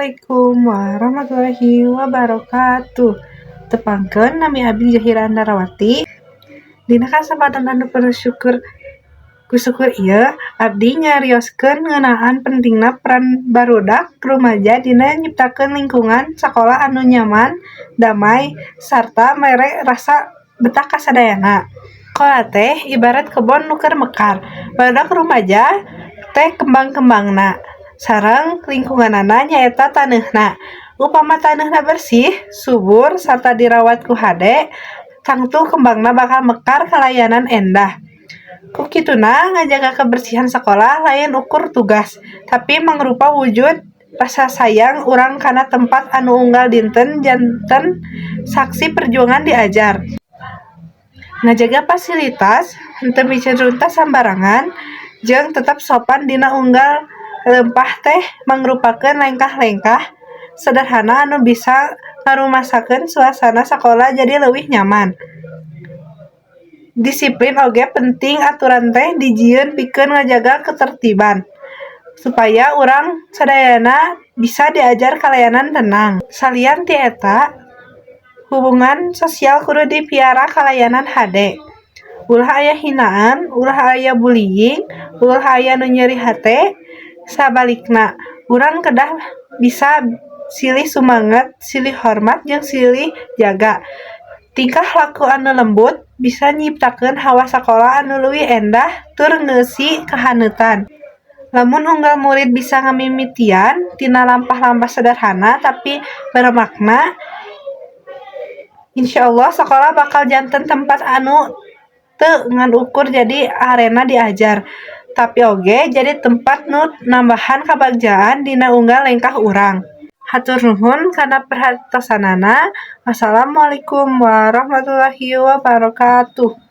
Assalamualaikum warahmatullahi wabarakatuh. Tepangkeun, nami abdi Zahira Andarawati. Dina kasempatan anu penuh syukur ku syukur ieu, abdi nyarioskeun ngeunaan pentingna peran barudak rumaja dina nyiptakeun lingkungan sakola anu nyaman, damai, sarta mere rasa betah ka sadayana. Sakola teh ibarat kebon nu keur mekar. Barudak rumaja teh kembang-kembangna, sareng lingkunganana nyaeta taneuhna. Upama taneuhna bersih, subur, sarta dirawat ku hade, tangtu kembangna bakal mekar kalayanan endah. Ku kituna, ngajaga kebersihan sakola lain ukur tugas, tapi mangrupa wujud rasa sayang urang kana tempat anu unggal dinten janten saksi perjuangan diajar. Ngajaga fasilitas, henteu miceun runtah sambarangan, jeung tetep sopan dina unggal leumpah teh mangrupakeun lengkah-lengkah sederhana anu bisa ngarumasakeun suasana sakola jadi leuwih nyaman. Disiplin oge penting, aturan teh dijieun pikeun ngajaga ketertiban supaya urang sadayana bisa diajar kalayanan tenang. Salian ti eta, hubungan sosial kudu dipiara kalayanan hade. Ulah aya hinaan, ulah aya bullying, ulah aya nu nyeri hate. Sabalikna, urang kedah bisa silih sumanget, silih hormat, jeung silih jaga. Tingkah laku anu lembut bisa nyiptakeun hawa sakola anu leuwih endah tur ngeusi kahaneutan. Lamun unggal murid bisa ngamimitian tina lampah-lampah sederhana tapi bermakna, insyaallah sakola bakal janten tempat anu teu ngan ukur jadi arena diajar, tapi oge jadi tempat nu nambahan kabagjaan dina unggal lengkah urang. Hatur nuhun kana perhatosanana. Wassalamualaikum warahmatullahi wabarakatuh.